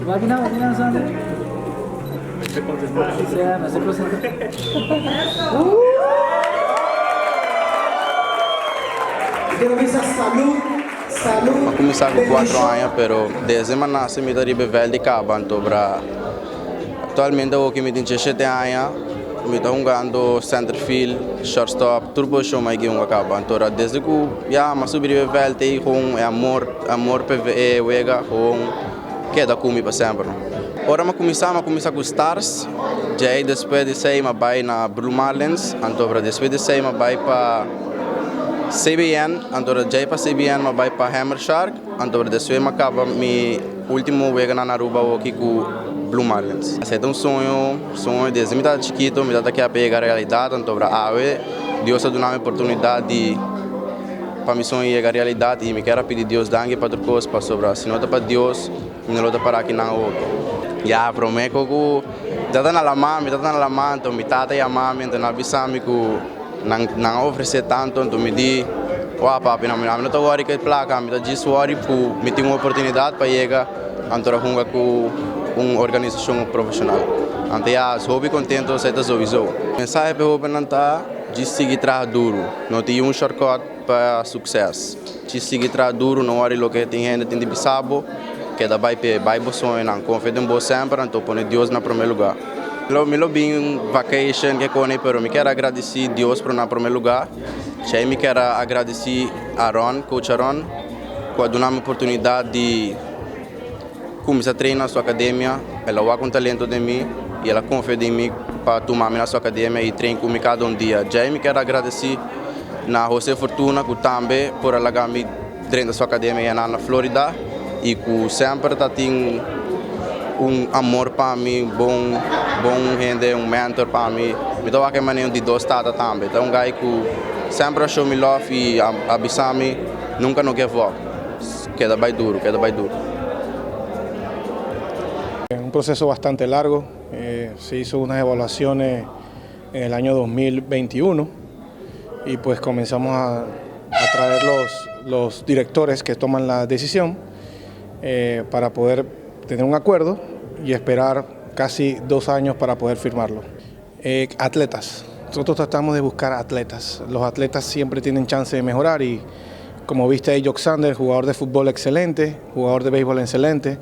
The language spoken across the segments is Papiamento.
M'a kuminsá ku kuatro aña pero desde m'a nase mi ta riba e vèlt di kaba anto bra aktualmente awoki mi tin diesshete aña mi ta hungando center field, shortstop tur posishon mi a yega hunga kaba anto ora desde ku ya m'a subi riba e vèlt ei kon e amor amor pa e wega kon keda ku mi pa semper. Ora m'a kuminsá m'a kuminsá ku Stars djei despues di esei m'a bai na Blue Marlins anto ora despues di esei m'a bai pa CBN anto ora djei pa CBN m'a bai pa Hammer Shark anto ora despues m'a kaba mi ultimo weganan na Aruba awoki ku Blue Marlins. Esei ta un soño soño desde mi tabata chikito mi tabata kier pa yega realidat anto ora awe Dios a duna mi oportunidat di Pa mi soño yega realidat i mi kier a pidi Dios danki pa tur kos pasobra si no ta pa Dios mi no lo ta para akinan awoki. Ya prome ku ku mi tata na lama mi tata na lama anto mi tata yama mi anto nan a bisa mi ku nan nan a ofrese tanto anto mi di wou papi ami no ta wori ku e plaka mi ta djis wori ku mi tin un oportunidat pa yega anto a hunga ku un organisashon profeshonal anto ya hopi kontento esei ta souiso. Mensahe pa e hobennan ta. Djis sigui traha duru. No tin un shortcut pa sukses. Djis sigui traha duru, no wòri loke tin hende tin di bisa bo. Keda bai p'e, bai bo soñonan. Konfia den bo semper anto pone Dios na promé lugá. Mi lo bin vacation ke kone pero mi kier a gradisí Dios por na promé lugá. Shei mi kier a gradisí Aron, coach Aron, ku a duna mi oportunidat di Cuminsa train na su academia, el a wak un talento den mi y el a confia den mi pa tuma mi na su academia y train cu mi cada un dia. Djei mi kier agradeci na Jose Fortuna cu tambe por a laga mi drenta su academia y na Florida y cu semper ta tin un amor pa mi, bon bon hende, un mentor pa mi. Mi ta wak e manera di dos tata tambe. Ta un guy cu semper a show mi love y a bisa mi nunca no give up. Keda bai duro, keda bai duro. Un proceso bastante largo, eh, se hizo unas evaluaciones en el año 2021 y pues comenzamos a, a traer los, los directores que toman la decisión eh, para poder tener un acuerdo y esperar casi 2 años para poder firmarlo. Eh, atletas. Nosotros tratamos de buscar atletas. Los atletas siempre tienen chance de mejorar y como viste ahí, Sander, jugador de fútbol excelente, jugador de béisbol excelente,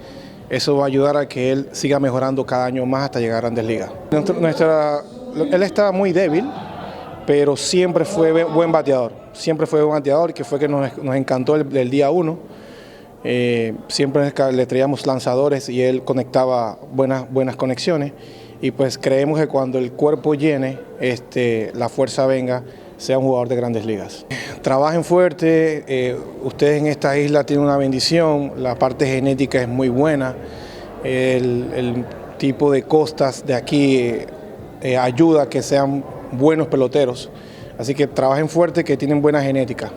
eso va a ayudar a que él siga mejorando cada año más hasta llegar a Grandes Ligas. Él estaba muy débil, pero siempre fue buen bateador. Siempre fue buen bateador, que fue que nos encantó el día uno. Siempre le traíamos lanzadores y él conectaba buenas, buenas conexiones. Y pues creemos que cuando el cuerpo llene, la fuerza venga, sea un jugador de Grandes Ligas. Trabajen fuerte, ustedes en esta isla tienen una bendición, la parte genética es muy buena, el tipo de costas de aquí ayuda a que sean buenos peloteros. Así que trabajen fuerte, que tienen buena genética.